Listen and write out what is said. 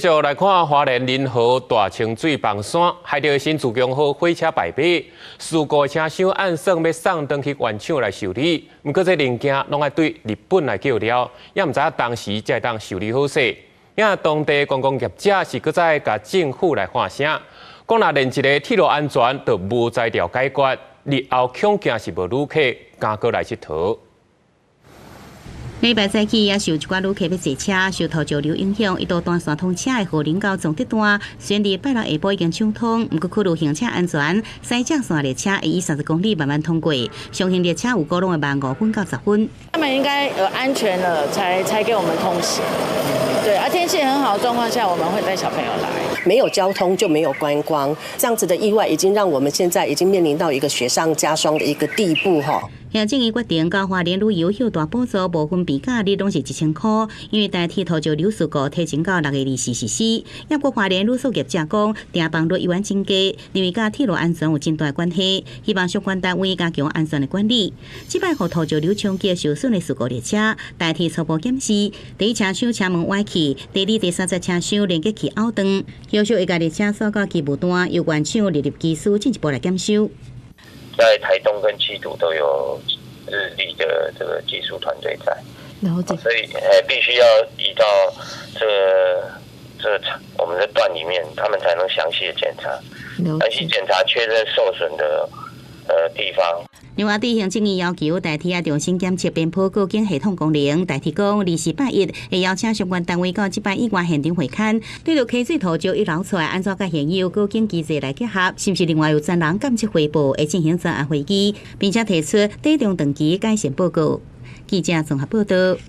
繼續來看花蓮仁和大清水崩山，害著新自強號火車敗火，事故車廂按算欲送轉去原廠來修理，毋過這零件攏愛對日本來叫了，也毋知影當時才會當修理好勢。遐當地觀光業者是閣再共政府來喊聲，講若連一个鐵路安全都無才調解決，日後恐驚是無旅客敢閣來𨑨迌。禮拜早起也是有一寡旅客欲坐車，受土石流影響，一度斷線通車的和林到崇德段，雖然禮拜六下晡已經暢通，毋過考慮行車安全，西正線列車會以30公里慢慢通過，上行列車有可能會慢5分到10分。他們應該有安全了，才給我們通行。對，啊，天氣很好的狀況下，我們會帶小朋友來。沒有交通就沒有觀光，這樣子的意外已經讓我們現在已經面臨到一個雪上加霜的一個地步哈。行政院決定，共花蓮旅遊休大補助無分病假日攏是1000箍，因為台鐵土石流事故提前到6月24實施。抑閣花蓮旅宿業者講，訂房率猶原增加，認為佮鐵路安全有真大關係，希望相關單位加強安全的管理。這擺予土石流衝擊受損的事故列車，台鐵初步檢視，第一車廂車門歪去，第二、第三節車廂連結器拗斷，後續會共列車送到機務段，由原廠日立機師進一步來檢修。在台東跟七堵都有日立的這個技術團隊在，所以必須要移到這個我們的段裡面，他們才能詳細的檢查，詳細檢查確認受損的地方。另外，對行政院要求台鐵重新檢測邊坡告警系統功能，台鐵講24拜一會邀請相關單位到這擺意外現場會勘，對著溪水土石一流出來，按怎佮現有告警機制來結合，是毋是另外有專人監測匯報，會進行專案會議，並且提出短中長期改善報告。記者綜合報道。